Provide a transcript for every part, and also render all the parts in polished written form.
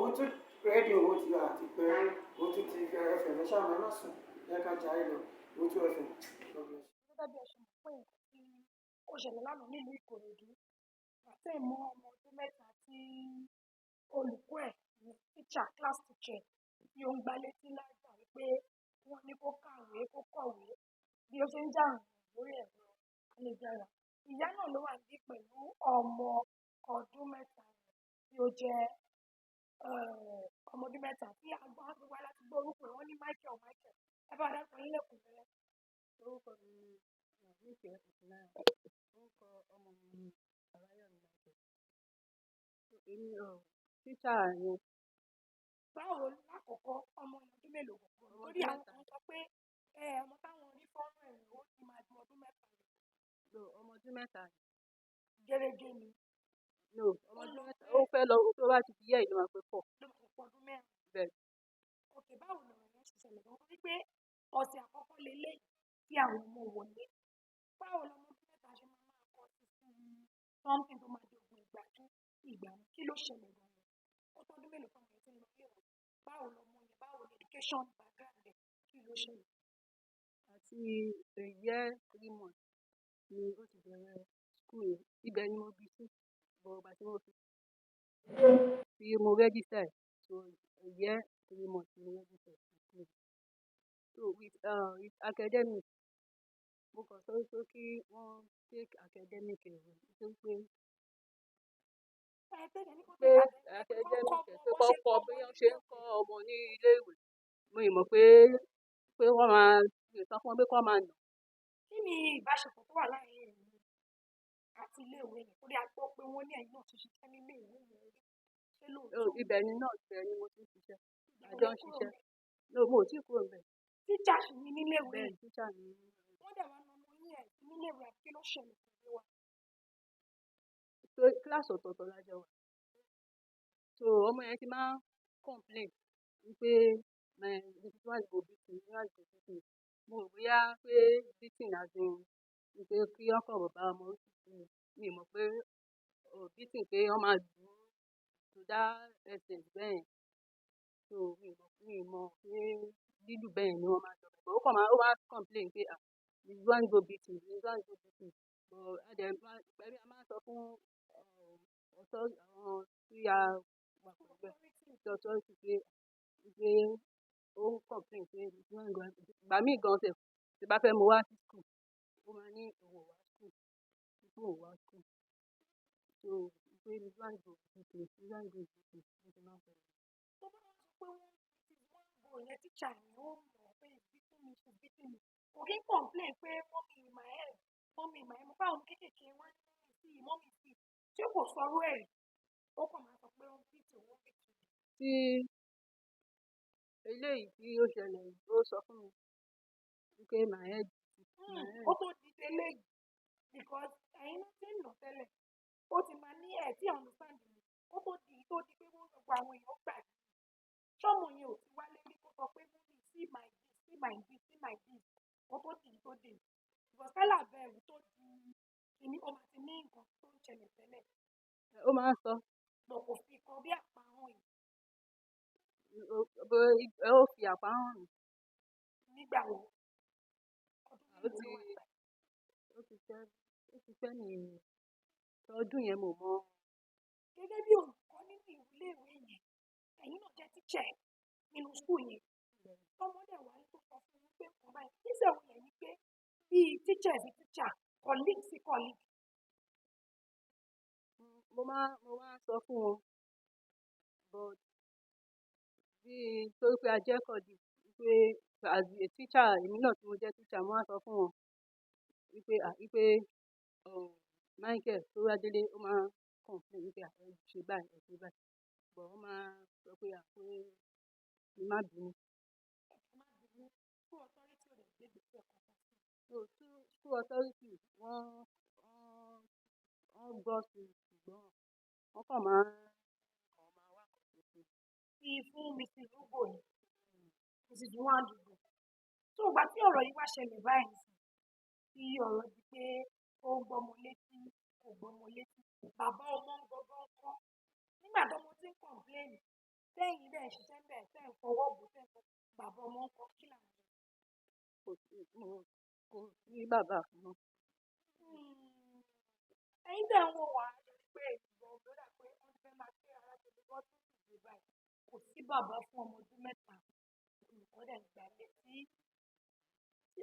Owótú rédíò, ó ti àti pé Owótú ti FM. Ẹ ṣáà ẹ má sùn, ẹ ká jayé lọ. Owótú FM. God bless you. Gẹ́gẹ́ bí ẹ ṣe mọ̀ pé nǹkan tí ó ṣẹlẹ̀ lánàá nílùú Ìkòròdú, àtẹ̀mọ́ ọmọ ọdún 3 tí olùkọ́ ẹ̀ ní teacher, class teacher, tí ó ń gbá létí láìpẹ́ wípé wọ́n ní kó kàwé, kó kọ̀wé, bí ó ṣe ń jà ròhìn lórí ẹ̀rọ ayélujára. Ìyá náà ló wà níbí pẹ̀lú ọmọ ọdún 3 rẹ̀ tí ó jẹ́ ọmọ ọdún 3 tí a gbọ́ gbogbo wa láti gbọ́ orúkọ ẹ̀, wọ́n ní Michael Michael. Ẹ bá wa dárúkọ yín lẹ́kùnrẹ́rẹ́. Orúkọ mi ni Níkẹ́ Ògúnnáyà. Orúkọ ọmọ mi ni Àbáyọ̀mí Michael. Èmi ò teacher yẹn. Báwo lákọ̀ọ́kọ́, ọmọ ọdún mélòó gbogbo? Ọmọ Torí ọdún àwọn 3. kan sọ pé ẹ ọmọ táwọn rí fọ́nrán ẹ̀, ó ti máa ju ọdún 3 lọ. No, ọmọ ọdún 3 ni. Gẹ́gẹ́ ni. No, ọmọ Ó ọdún lọ 3. pé Ó fẹ́ lọ, tó bá ti di year yìí ló máa pé 4. Ló máa pé ọdún 4. Bẹ́ẹ̀. Ok, báwo lọ̀rọ̀ yẹn ṣe ṣẹlẹ̀ gan-an? Torí pé ọ̀sẹ̀ àkọ́kọ́ leléyìí tí àwọn ọmọ wọlé. Báwo lọmọ ọdún 3 ṣe máa máa kọ sí something tó máa di ogun ìgbájú ìgbà mú? Kí ló ṣẹlẹ̀ gan-an? Ó tó ọdún mélòó táwọn yẹn ti ń lọ ilé ìwé? Báwo lọmọ yẹn? Báwo ni education background ẹ̀? Kí ló ṣẹlẹ̀? Àti a year 3 months ni ó ti bẹ̀rẹ̀ school yẹn. Ibẹ̀ ni mo bí sí. But ìgbà tí mo fi mo register ẹ̀, so a year 3 months ni mo register ẹ̀ sí school. So with academic, mo kàn sọ wípé kí wọ́n take academic ẹ̀ wò, nítorí pé Ẹ tẹ́lẹ̀ ní kó pé take academic, kó academic kọ́ ẹ̀ pé ọmọ bó kó ṣe kọ́ kọ́ bí ọmọ wọ́n ṣe nílé ń kọ́ ọmọ ní ilé ìwé. Mo ì mọ̀ pé wọ́n máa mi ò sọ fún wọn pé kí wọ́n máa nà. Kí ni ìbáṣepọ̀ tó wà láàárín ẹ̀yin àti ilé ìwé yẹn? Torí a gbọ́ pé wọ́n ní ẹ̀yin náà ti ṣiṣẹ́ ní ilé ìwé yẹn rí. Ṣé lóòótọ́? Ibẹ̀ ni náà, ibẹ̀ ni mo ti ń ṣiṣẹ́. Ìgbà A wo jọ lẹ ń kúrò ṣiṣẹ́. ńbẹ̀? No, mo ò tíì kúrò ńbẹ̀. Teacher sì ni nílé ìwé Bẹ́ẹ̀ yẹn. ni, teacher ni mí. Wọ́n dẹ̀ wá na ọmọ yín, ẹ̀ sí nílé ìwé, àbí kí ló ṣẹlẹ̀ pẹ̀lú wa? So class ọ̀tọ̀ọ̀tọ̀ la jọ wà. So ọmọ yẹn ti máa ń complain wípé my one go beat me, one go beat me. Mo rò bóyá pé beating as in wípé kí wọ́n kàn bá ọmọ wí sí mi. Mi ò mọ̀ pé beating pé wọ́n máa lù ú to that extent bẹ́ẹ̀. So mi ò mọ̀ pé lílù bẹ́ẹ̀ ni wọ́n máa ń lọ. But ó kàn máa, ó máa complain pé, "Ah, Mrs. One go beat me, Mrs. One go beat me." But a dẹ̀ máa, ìgbà míì a máa ń sọ fún authority, àwọn tí a wà pẹ̀lú ẹ̀, the authority pé ó ń complain pé Mrs. One go. Ìgbà míì gan sef, tí bá fẹ́ mú wá sí school, ó máa ní òun ò wá school, wípé òun ò wá school. So pé Mrs. One go beat me, Mrs. One go beat me, bó ṣe máa ń sọ nìyẹn. Tó bá wá sọ pé wọ́n Mrs. One go yẹn, teacher yẹn, ó mọ̀ pé he's beating me, she's beating me. Kò kí ń complain pé, "Mommy, my head, mommy, my head"? Mo fáwọn kéékèèké wọ́n ní, "Mommy, see, mommy, see." Ṣé kò sọrú ẹ̀ rí? Ó kàn máa sọ pé ó ń beat òun, ó ń beat òun. Tí eléyìí tí ó ṣẹlẹ̀ yìí, ó sọ fún mi wípé my head, my head. Ó tó di eléyìí, because ẹ̀yin náà ti ń nà tẹ́lẹ̀. Ó ti máa ní ẹ̀ tí understand mi. Ó tó di pé wọ́n gbogbo àwọn èèyàn gbà. Ṣọ́mọ yẹn ò ti wálé rí kó sọ pé, "Mommy, see my this, see my this, see my this"? Ó tó di tó dé. Because kálà bẹ̀rù tó di kíní, ó máa ti ní nǹkan tó ń ṣẹlẹ̀ tẹ́lẹ̀. Ó máa ń sọ. But kò fi kan bí àpá hàn yìí. Ó fi àpá hàn mí. Nígbà wo? Ọdún Ó mélòó ti ló wà nígbà? Ó ti pẹ́ ní ọdún yẹn, mo mọ̀. Gẹ́gẹ́ bí olùkọ́ nínú ilé ìwé yẹn, ẹ̀yin náà jẹ́ teacher nínú school yẹn. Tọ́mọ dẹ̀ wá tó sọ fún yín pé nǹkan báyìí. Ìgbésẹ̀ wo lẹ̀yin gbé bí teacher sí teacher, colleague sí colleague? Mo máa ń sọ fún wọn, but bí torí pé a jẹ́ colleague, wípé as a teacher, èmi náà tí mo jẹ́ teacher, mo máa ń sọ fún wọn wípé Michael tó wá délé, ó máa ń complain wípé, "Ah, ẹ ṣe báyìí, ẹ ṣe báyìí." But wọ́n máa ń sọ pé, ah, pé kí n má bínú. Ẹ má bínú. School authority ò lè gbé ìgbésẹ̀ kankan sí? No, school authority, wọ́n gbọ́ sí, ṣùgbọ́n wọ́n kàn máa ń kàn máa wá nǹkan ṣe sí. Bí fún Mrs. Ugo yìí, Mrs. Nwandugo. So ìgbà tí ọ̀rọ̀ yìí wá ṣẹlẹ̀ báyìí sí, tí ọ̀rọ̀ di pé ó ń gbọ́mọ létí, kò gbọ́mọ létí, bàbá ọmọ ń gangan ńkọ́? Nígbà tọ́mọ tí ń complain, Tẹ́yìn dẹ̀ ń ṣiṣẹ́ ńbẹ̀, tẹ́ ń fọwọ́ bò, tẹ́ ń fọ bàbá ọmọ ńkọ́, kí làwọn ṣe? Kò sí, kò sí bàbá fún wọn. Ẹ̀yin tẹ́ ń wò wá, ṣe rí pé ìgbọ̀n ló dà pé wọ́n ti fẹ́ máa gbé ara tèmi bọ́ sí ìdílé báyìí. Kò sí bàbá fún ọmọ ọdún 3, olùkọ́ dẹ̀ ń gbà létí.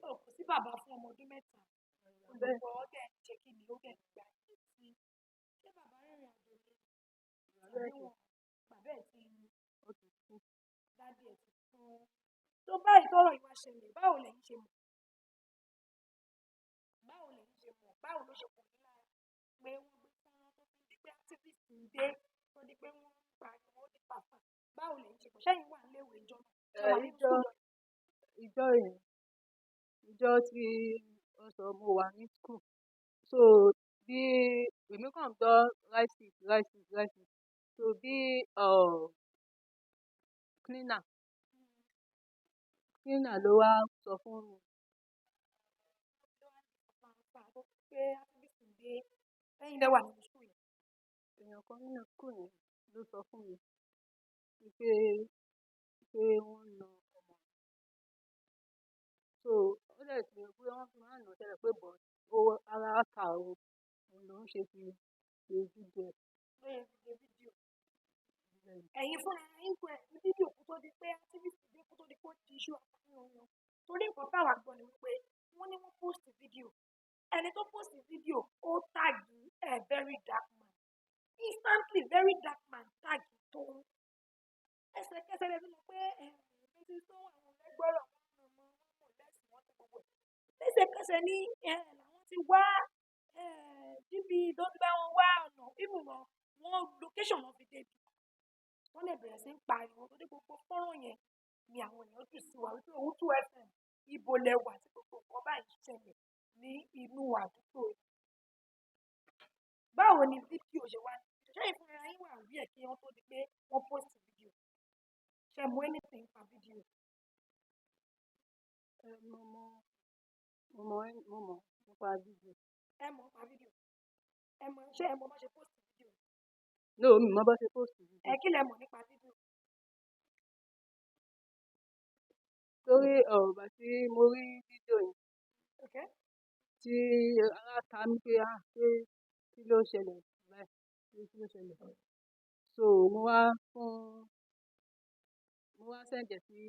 Kò sí bàbá fún ọmọ ọdún 3, olùkọ́ dẹ̀ ń ṣe kí ni ó dẹ̀ ń gbà létí. Ṣé bàbá rìnrìn àjò ni? Tàbí wọn bàbá ẹ̀ ti Ó ti kú. Dádì ẹ̀ ti kú. Tó báyìí tọ́rọ̀ yìí wá ṣẹlẹ̀, báwo lẹ̀yin ṣe mọ̀? Báwo lẹ̀yin ṣe mọ̀? Báwo ló ṣe kàn yín lára pé wọ́n gbé fọ́nrán tó fi di pé activist ń dé, tó di pé wọ́n ń pariwo ní pàpà? Báwo lẹ̀yin ṣe mọ̀? Ṣẹ́yìn wà nílé ìwé ìjọ náà? Ṣé wà nínú school lọ? Ìjọ yẹn, ìjọ tí ó sọ mo wà ní school. So bí èmi kàn gbọ́ right seat, right seat, right seat. So bí cleaner ló wá sọ fún mi. Pé activist ń dé, lẹ́yìn dẹ́ wà nínú school yẹn. Èèyàn kan nínú school yẹn ló sọ fún mi wípé pé wọ́n ń na ọmọ. So ó dẹ̀ ti mọ̀ pé wọ́n fi máa ń nà tẹ́lẹ̀ pé but ó ara ta òun, òun ló ń ṣe fi ṣe fídíò ẹ̀. Lóye fi ṣe fídíò. Ẹ̀yin fúnra yín kọ ẹ̀ ní fídíò kó tó di pé activist dé, kó tó di pé ó di iṣu àtàwọn. Torí nǹkan táwa gbọ́ ni wípé wọ́n ní wọ́n post fídíò. Ẹni tó post fídíò ó tag ẹ̀ very dark man. Instantly very dark man tag tó ń. Ẹsẹ̀kẹsẹ̀ lè fi mọ̀ pé ẹ̀ẹ́n tó àwọn ẹgbẹ́rún àwọn ọmọ wọn mọ̀ lẹ́sìn wọn ti gbogbo ẹ̀. Lẹ́sẹ̀kẹsẹ̀ ni làwọn ti wá GP tó ti bá wọn wá ọ̀nà even wọn wọ́n location wọn fi débi. Wọ́n lè bẹ̀rẹ̀ sí ń pariwo torí gbogbo fọ́nrán yẹn ni àwọn èèyàn jù sí wa wípé Owutu FM ibo lẹ wà tí gbogbo nǹkan báyìí ṣẹlẹ̀ ní inú àdúgbò yìí. Báwo ni fídíò ṣe wá? Ṣé ìfúnra yín wà rí ẹ̀ kí wọ́n tó di pé wọ́n post fídíò? Ṣé mo anything pa fídíò? Mo mọ̀ nípa fídíò. Ẹ mọ̀ nípa fídíò? Ẹ mọ̀, ṣé ẹ mọ̀ bá ṣe post fídíò? No, mi mọ̀ bá ṣe post fídíò. Ẹ kí lẹ mọ̀ nípa fídíò? Torí ìgbà tí mo rí fídíò yẹn, tí ara ta mí pé ah pé kí ló ṣẹlẹ̀ báyìí, pé kí ló ṣẹlẹ̀. So mo wá fún, mo wá send ẹ̀ sí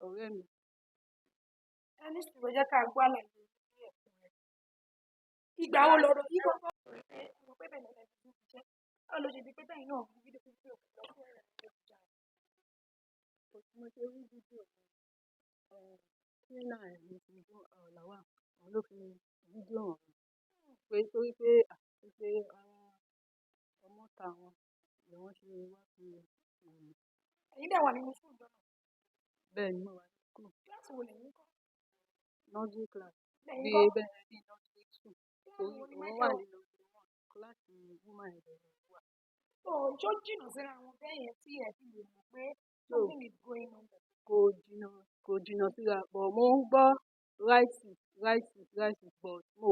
ọ̀rẹ́ mi. Ẹ ní sùúrù, ẹ jẹ́ ká gbọ́ àlàyé ní ẹ̀kúnrẹ́rẹ́. Ìgbà wo lọ̀rọ̀ yìí kọ́kọ́ ẹ mọ̀ pé bẹ́ẹ̀ lẹ́nu ti ń ṣiṣẹ́? Báwo ló ṣe di pé tẹ́yìn náà fi fídíò fídíò lọ fún ẹ̀rọ ayélujára? Kò sí mo ṣe rí fídíò yẹn, cleaner mi ti dún Lawal, òun ló fi fídíò hàn mí. Pé torí pé à pé ara ọmọ ta wọn ni wọ́n ṣe wá fi hàn mí. Ẹ̀yin dẹ̀ wà nínú school ìjọ náà? Bẹ́ẹ̀ ni mo wà ní school. Kíláàsì wo lẹ̀yin ń kọ́? Nursery class. Lẹ̀yin Bí kọ́? bẹ́ẹ̀ bí nursery two. Kíláàsì Torí wo ni òun wà Michael? ní nursery one, kíláàsì woman yẹn ló wà. So ṣó jìnnà síra wọn bẹ́ẹ̀ yẹn tí ẹ fi lè mọ̀ pé So something is going on there? Kò jìnnà, kò jìnnà síra, but mo ń gbọ́ right seat, right seat, right seat, but mo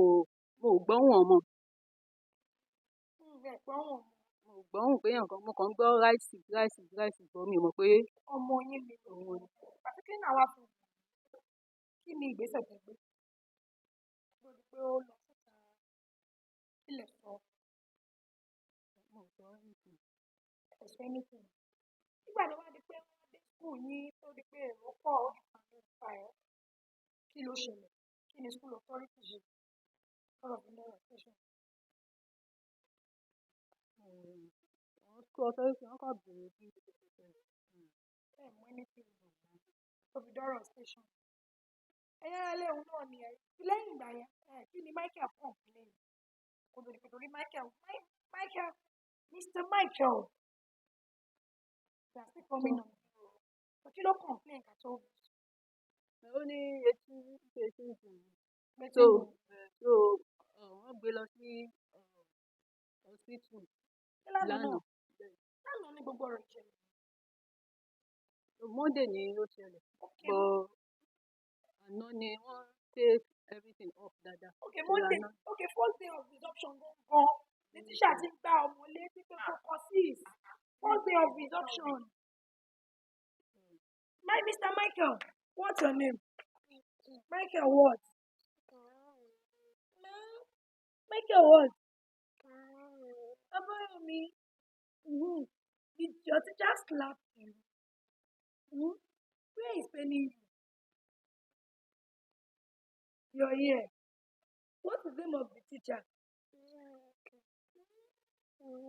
ò gbọ́hùn ọmọ. Ẹ gbọ́hùn ọmọ. Mo ò gbọ́hùn pé èèyàn kan, mo kàn ń gbọ́ right seat, right seat, right seat, but mi ò mọ̀ pé ọmọ yín ni òun ni. Àti kí ni àwa fi wò? Kí ni ìgbésẹ̀ tẹ́ gbé? Lórí pé ó lọ síta, kí lẹ sọ? Mo ò sọ anything. Ẹ sọ anything. Nígbà tó wá di pé wọ́n dé school yín tó di pé èrò pọ̀ ó di pàdé nípa ẹ̀, kí ló ṣẹlẹ̀? Kí ni school authority ṣe? Ọ̀rọ̀ mi lọ́rọ̀ station. Àwọn school authority wọ́n kàn béèrè bí ó ṣe ṣẹlẹ̀. Ẹ mọ̀ anything tó fi dọ́rọ̀ station. Ẹ̀yin ará ilé òun náà ni ẹ̀. Lẹ́yìn ìgbà yẹn, kí ni Michael complain? Kò tó di pé torí Michael, Michael, Mr. Michael, they are still coming on. So kí ló complain ká tó? Ó ní etí, etí ń dùn. Etí So, ń dùn. So wọ́n gbé lọ sí hospital Ṣé lánàá náà? lánàá. Lánàá ni gbogbo ọ̀rọ̀ ìṣẹ̀lẹ̀. Monday ni ó ṣẹlẹ̀. Okay. But àná ni wọ́n take everything off dáadáa. Okay, So Monday. àná. Okay, first day of resumption gangan. Ní tíṣà ti ń gbá ọmọ létí pé kó kọ six. First day of resumption. My Mr. Michael, what's your name? Michael what? Michael what? Abayomi. Mm-hmm. Did your teacher slap you? Mm-hmm. Where is paining you? Your ear. What is the name of the teacher? No.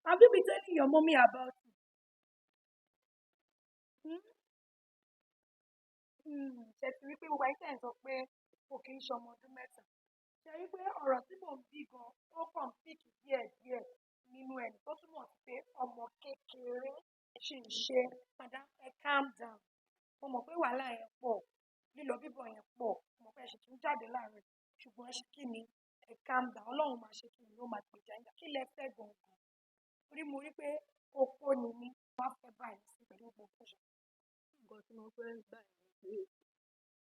Have you been telling your mommy about it? Hmm? Ṣe ti rí pé gbogbo ayé tẹ̀ ń sọ pé kò kí ń ṣe ọmọ ọdún 3. Ṣe rí pé ọ̀rọ̀ tí mò ń bí gan, ó kàn ń pìkì díẹ̀díẹ̀ nínú ẹni tó túmọ̀ sí pé ọmọ kékeré ṣì ń ṣe. Madam, ẹ calm down. Mo mọ̀ pé wàhálà yẹn pọ̀, lílọ bíbọ̀ yẹn pọ̀, mo mọ̀ pé ẹ ṣì tún jáde láàárọ̀ yìí, ṣùgbọ́n ẹ ṣe kí ni? Ẹ calm down. Ọlọ́run máa ṣe kí ni? Ó máa gbèjà yín. Kí lẹ fẹ́ gangan? Torí mo rí pé opó ni mí, wọ́n á fẹ́ báyìí sí pẹ̀lú gbogbo nǹkan ṣe. Nǹkan tí mo fẹ́ báyìí ni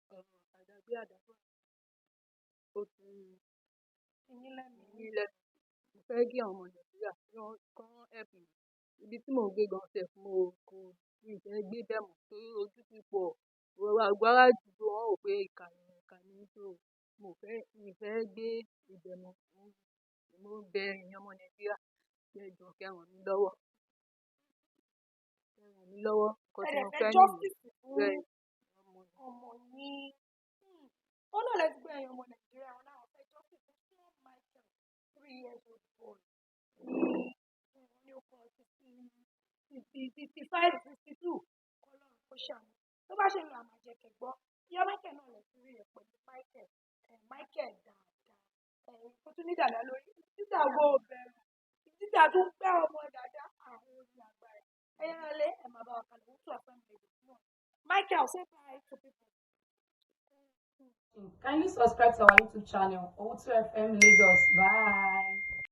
pé ọ̀rọ̀ àdàgbé àdàbọ̀ ó ti Yín lẹ́mìí. ní lẹ́nu. Mo fẹ́ kí àwọn ọmọ Nàìjíríà kí wọ́n kàn help mi. Ibi tí mò ń gbé gan sef, mo kò, mi ò fẹ́ gbé bẹ́ẹ̀ mọ́ torí ojú ti pọ̀. Gbogbo ará àdúgbò wọ́n rò pé ìkà ni, ìkà ni mí, so mo fẹ́, mi ò fẹ́ gbé ibẹ̀ mọ́. Mo ń bẹ ẹ̀yin ọmọ Nàìjíríà kí ẹ jọ̀ọ́ kí ẹ ràn mí lọ́wọ́. Kí ẹ ràn mí lọ́wọ́. Nǹkan Ẹ tí dẹ̀ mo fẹ́ fẹ́ nìyẹn. justice fún Bẹ́ẹ̀ ni, ọmọ mi. ọmọ yín. Ó náà lẹ ti gbọ́ ẹ̀yin ọmọ Nàìjíríà, wọn náà fẹ́ justice fún small Michael, 3 years old boy. Wọ́n ní ó kọ 65, 62. Kọ́lọ́run kó ṣàánú. Tó bá ṣe ń lọ àmàjẹ kẹ̀gbọ́. Ìyá Michael náà lẹ ti rí ẹ̀ pẹ̀lú Michael. Michael dáadáa. Ó tún ní dàda lórí. Títà wo bẹ̀rù. Títà tún gbá ọmọ dàda. Àwọn orí agbára. Ẹ̀yin ará ilé, ẹ máa bá wa kalẹ̀. Ó tún àfẹ́ mi lè náà. Michael, say bye to people. Kindly subscribe to our YouTube channel, Owutu FM Lagos. Bye.